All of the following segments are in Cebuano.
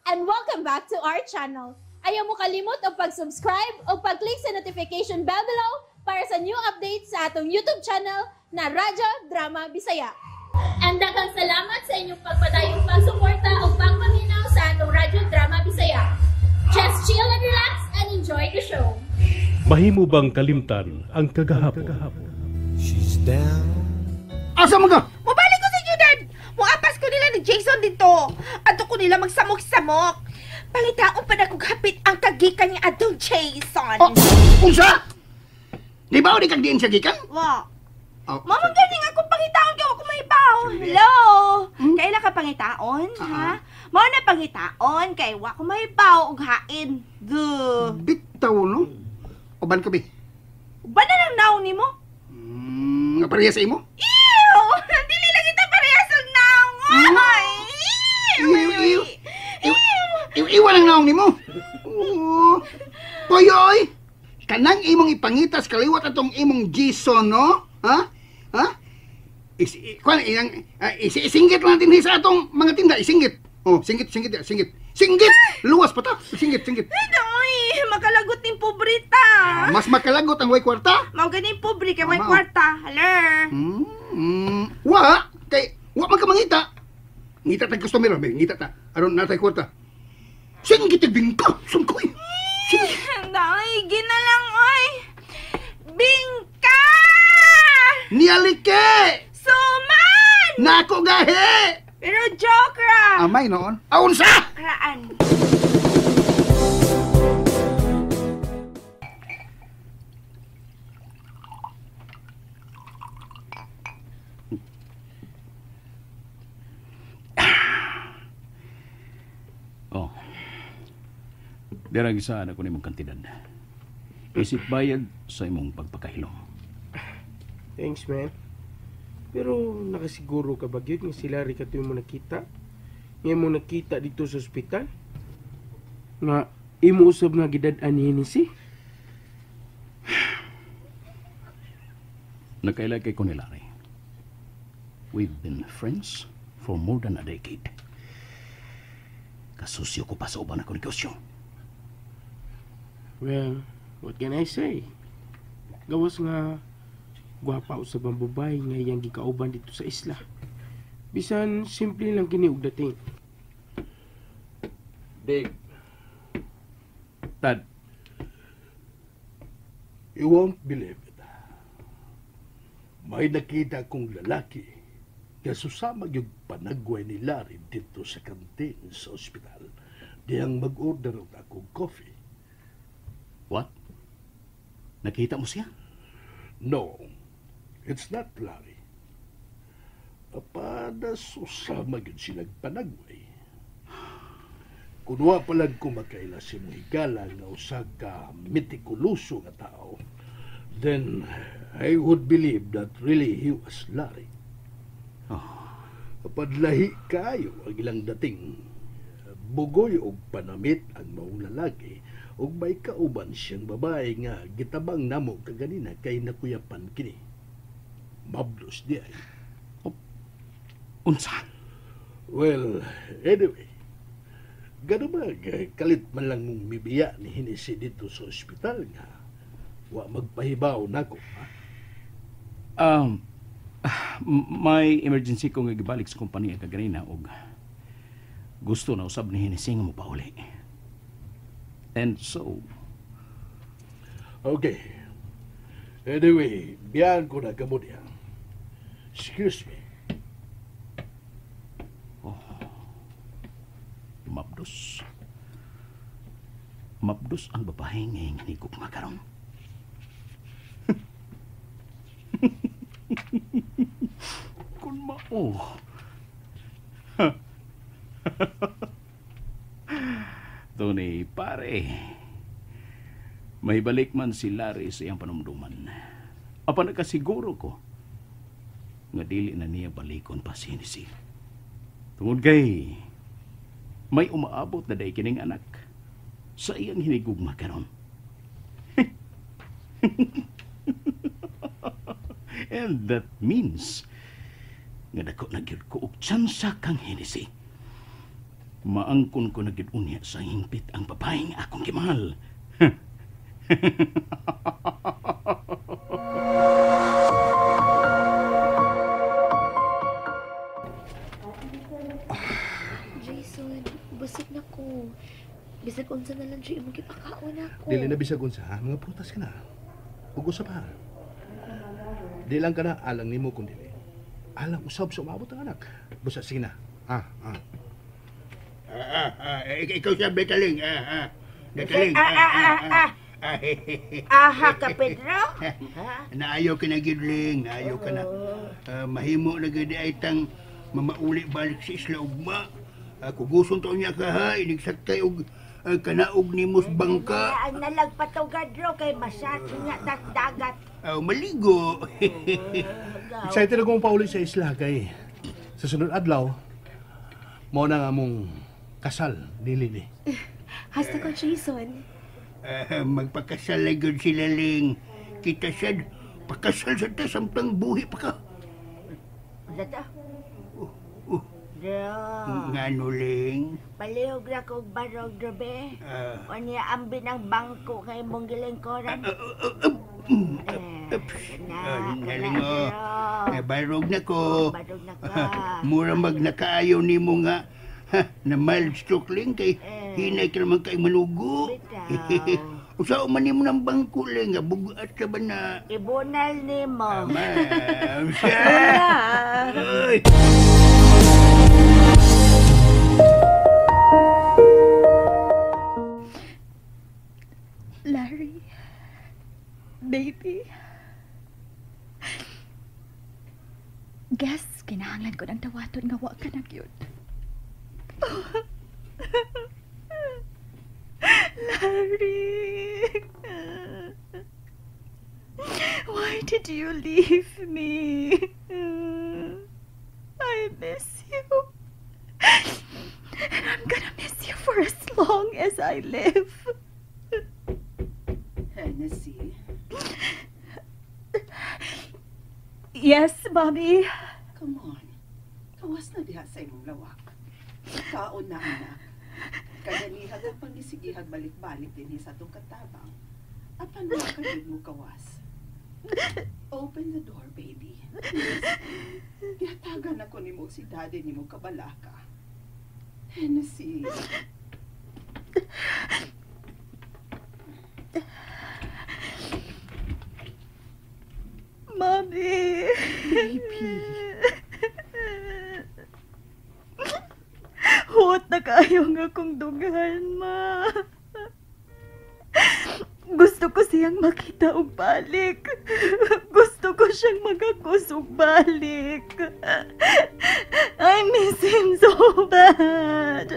And welcome back to our channel. Ayaw mo kalimot og pag-subscribe o pag-click sa notification bell below para sa new updates sa atong YouTube channel na Radyo Drama Bisaya. And daghang salamat sa inyong pagpadayong pagsuporta o pagpaminaw sa atong Radyo Drama Bisaya. Just chill and relax and enjoy the show. Mahimo bang kalimtan ang kagahapon? She's down. Asa man ka? Mubalik ko sa syudad! Muapas ko nila ni Jason dito. Adto ko nila magsamok-samok. Pangitaon pa na kong hapit ang kagikan ni adtong Jason. Oh, unsa? Di ba di kag diin sa gikan? Wa. Oh, Mama, ganing ako pangitaon kay wa ko mahibaw. Hello. Kaila ka pangitaon, ha? Mao na pangitaon kay wa ko mahibaw og hain. Duh. Bitaw no. Uban ko bi. Uban na lang naong nimo. Nga pareha sa imo? Ew! Dili lang kita parehas og naong. Ay! Ew, ew. Ew, ew, iwan ang naong nimo. Oo. Poyoy! Kanang imong ipangitas kaliwat atong imong Jason, no? Ha? Ha? Kuan iyang isinggit lang din sa atong mga tinda, isinggit. Oh, singgit, singgit, singgit. Singgit! Luwas pa ta. Singgit, singgit. Ay, makalagot ning pobre ta. Mas makalagot ang way kwarta. Mao ganing pobre kay way Mao. kwarta. Hello. Wa kay wa man ka mangita. Ngita tag customer, be, ngita ta. Aron natay kwarta. Singgit tig bingka, sungkoy. Singgit. Dai, gina lang oy. Bingka! Nialike! Suman! Nako gahi! Pero joke ra. Amay noon. Aunsa! Karaan. Oh. Dira gisaan ako nimong kantidad. Isip bayad sa imong pagpakahilom. Thanks, man. Pero nakasiguro ka ba gyud nga sila ri katoy mo nakita? Nga mo nakita dito sa ospital? Nga imo usab nga gidad-an ni Hennessy? Nakaila kay ko ni Larry. We've been friends for more than a decade. Kasusyo ko pa sa uban ako negosyo. Well, what can I say? Gawas nga gwapa usab ang babae nga iyang gikauban dito sa isla. Bisan simple lang kini og dating. Big. Tad, You won't believe it. May nakita akong lalaki nga susama yung panagway ni Larry dito sa kantin sa ospital. Diyang mag-order og akong coffee. What? Nakita mo siya? No, it's not Larry. Apada susama yun silang panagway. Kunwa palag ko makaila si Muhigala nga usa ka metikuloso nga tao, then I would believe that really he was Larry. Oh. Padlahi kayo ang ilang dating. Bugoy og panamit ang maong lalaki ug may kauban siyang babae nga gitabang namo kaganina kay nakuyapan kini. Mablos di ay. Oh, unsa? Well, anyway, gano ba, kalit man lang mong mibiya ni Hennessy dito sa ospital nga wa magpahibaw nako, ha? May emergency ko nga gibalik sa kompanya kaganina og gusto na usab ni Hennessy nga mopauli. And so... Okay. Anyway, biyan ko na kamo niya. Excuse me. Oh. Mabdos. Mabdos ang babae nga hinigog nga karon. Kung mao. Tony, pare. May balik man si Larry sa iyang panumduman. Apa nakasiguro ko nga dili na niya balikon pa si Hennessy. Tungod kay may umaabot na day kining anak sa iyang hinigugma karon. And that means nga dako na gyud ko og tsansa kang Hennessy. Maangkon ko na gid unya sa hingpit ang babaeng akong gimahal. Jason, busog na ko. Bisag unsa na lang siya imong gipakaon ako. Dili na bisag unsa, ha? Mga prutas ka na. Ug usa pa. Di lang ka na alang nimo kun dili. Alang usab sa umabot ang anak. Busa sige na. Ikaw siya, Betaling. Betaling. Aha ka, Pedro. Naayo ka na, Gidling. Naayo ka na. Mahimo na gid ay tang mamauli balik sa isla ugma. Kuguson taon niya ka, ha? Inigsaktay og kanaog ni Mus bangka. Ang nalagpatugad ro kay masyat nga tas dagat. Maligo. Excited akong pauli sa isla kay sa sunod adlaw mao na nga mong kasal ni Lily. Hasta ko, Jason. Magpakasal na gud sila, Ling. Kita sad, pakasal sa ta samtang buhi pa ka. Lata. Ngano, Ling? Palihog ra kog barog, Drobe. O niya ambin ang bangko kay imong gilingkoran. Naling, oh. Barog na ko. Barog na ka. Mura mag nakaayaw nimo nga na mild stroke, Ling, kay hinay ka naman kay manugo. Usa man nimo ng bangko, Ling, nga bugat ka ba na? Ibunal nimo. Ma'am, siya. Ay. Larry, baby. Guess, kinahanglan ko ng tawaton nga wa ka na gyud. Larry, why did you leave me? I miss you. And I'm gonna miss you for as long as I live. Hennessy? Yes, Mommy? Come on. Kawas na diha sa imong lawak. Kaon na, anak. Kaganihag ang pangisigihag balik-balik din sa atong katabang. Apan mo ka gid mo kawas. Open the door, baby. Please. Gihatagan ako nimo si daddy nimo kabalaka. Hennessy. Mommy. Baby. Huot na kayo nga kong dughan, ma. Gusto ko siyang makita og balik. Gusto ko siyang magakos og balik. I miss him so bad.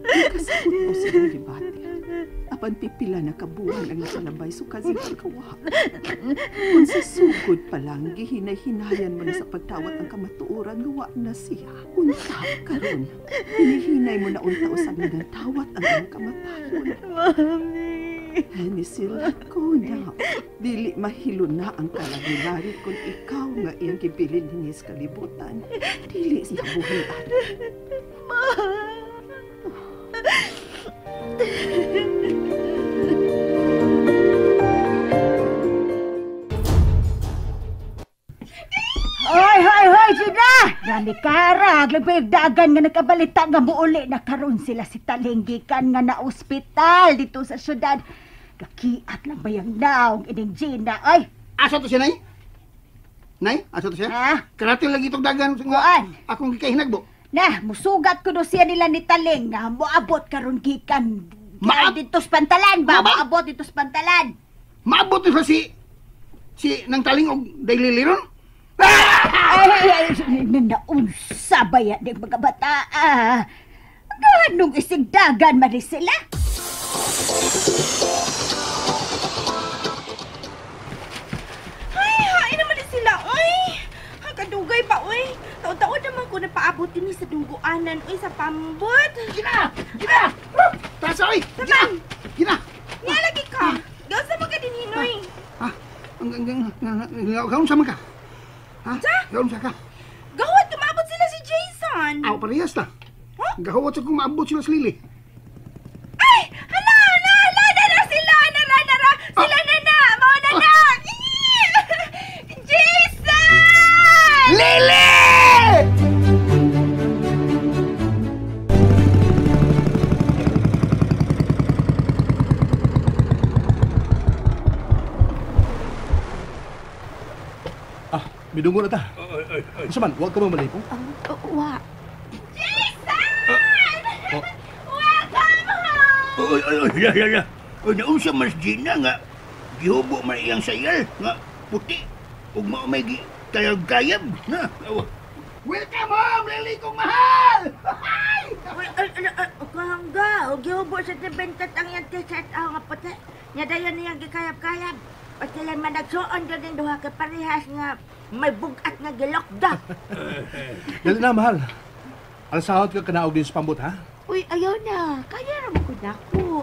Kasabot mo sa libati. Apan pipila na kabuhan ang nakalabay sukad sa pagkawa. Kung sa sugod pa lang, gihinay-hinayan mo na sa pagtawat ang kamatuoran nga wa na siya. Unta karon, hinihinay mo na unta usab nga natawat ang iyong kamatayon. Mami. Hennessy, let go now. Dili mahilo na ang kalagilari kung ikaw nga iyang gibilin dinhi sa kalibutan. Dili siya buhian. Ma. Hoy, hoy, hoy, Gina! Dami karag, lagpayagdagan nga nakabalita nga muuli na karon sila si Talinggikan nga na ospital dito sa syudad. Gakiat lang bayang naong ining Gina, ay! Asa to siya, Nay? Nay, asa to siya? Ha? Karating lagi itong dagan. Kuan? Akong gikahinagbo. Na, musugat ko do siya nila ni Taling nga moabot karon gikan dito sa pantalan ba? Maabot dito sa pantalan. Maabot to si nang Taling og dayliliron? Ay, naunsa ba yan ng mga bata? Ganong isigdagan man ni sila? Ay, hain naman ni sila, oy! Kadugay pa, oy! Taon-taon naman ko napaabot din sa dungguanan, oy, sa pambot! Gina! Gina! Tasa, oy! Gina! Gina! Nga lagi ka! Gaw sa mga din, Hinoy! Ha? Gaon sa mga ka? Ha? Gaon sa ka? Gawad, tumabot sila si Jason! Aw, parehas ta. Gahuwat sa kung maabot sila sa Lily. Ay! Hala! Hala! Hala! Nara sila! Nara! Nara! Sila na na! Mao na na! Jason! Lily! Ah, midungo na ta. Unsa man, wa ka man malipong? Wa. Jason! Welcome home! Oy, oy, oy, la, la, la. Oy, naunsa man si Gina nga gihubo man iyang sayal nga puti ug mao may gi kayab-kayab na. Awa. Welcome home, Lily kong mahal! Kahangga, gihubo sa tibentat ang iyang t-shirt nga puti. Nya dayon niyang gikayab-kayab. O sila man nagsuon doon duha kay parehas nga may bugat nga gilokda. Dali na, mahal. Alasahot ka kanaog din sa pambot, ha? Uy, ayaw na. Kaya naman ko na ako.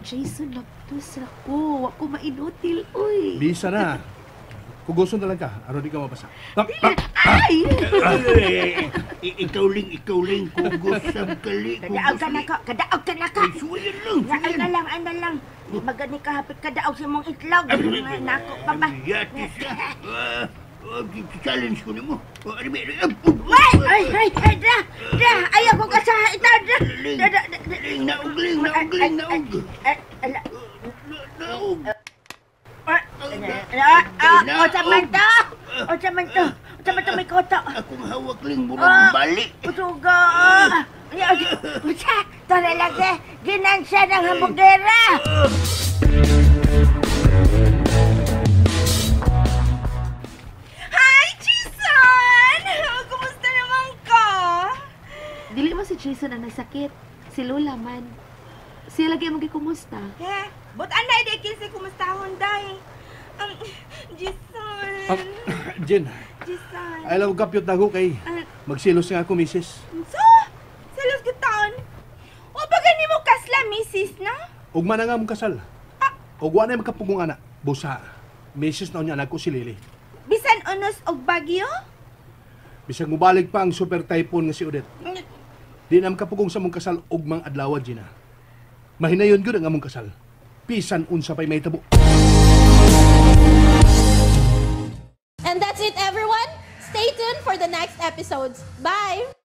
Jason, laptos na ko. Ako mainutil, uy. Bisa na. Kuguson na lang ka. Aron di ka mabasa. Ay! Ikaw ling, kugos ang kali. Kadaog ka na ka, kadaog ka na ka. Ay, suwayan lang, Ay na lang, ay na lang. Di magani ka hapit kadaog sa imong itlog. Nako pa ba? Yatis ka. Challenge ko na mo. Ay, ay, ay, ay, dra, dra, ayaw ko ka sa ita, dra. Ling, naog, ling, naog, ling, naog. Naog. Unsa man to? Unsa man to? Unsa man to may koto? Akong hawak ling murag balik. Usuga. Unsa? Tara lagi, ginansya ng hambugera. Hi, Jason! Kumusta naman ka? Dili mo si Jason ang nasakit. Si Lola man. Siya lagi ang magikumusta. Eh, but anay di kinsi kumustahon day. Jason. Jen. Jason. I love kapyot na ako kay magsilos nga ako, misis. So, silos gitaon. O ba gani mo kasla, misis, na? Ugma na nga mong kasal. Og wa na makapugong ana. Busa, misis na unya anak ko si Lily. Bisan unos og bagyo? Bisag mubalik pa ang super typhoon nga si Odette. Di na makapugong sa mong kasal ugmang adlaw, Gina. Mahinayon gyud ang among kasal. Bisan unsa pay mahitabo. And that's it, everyone. Stay tuned for the next episodes. Bye!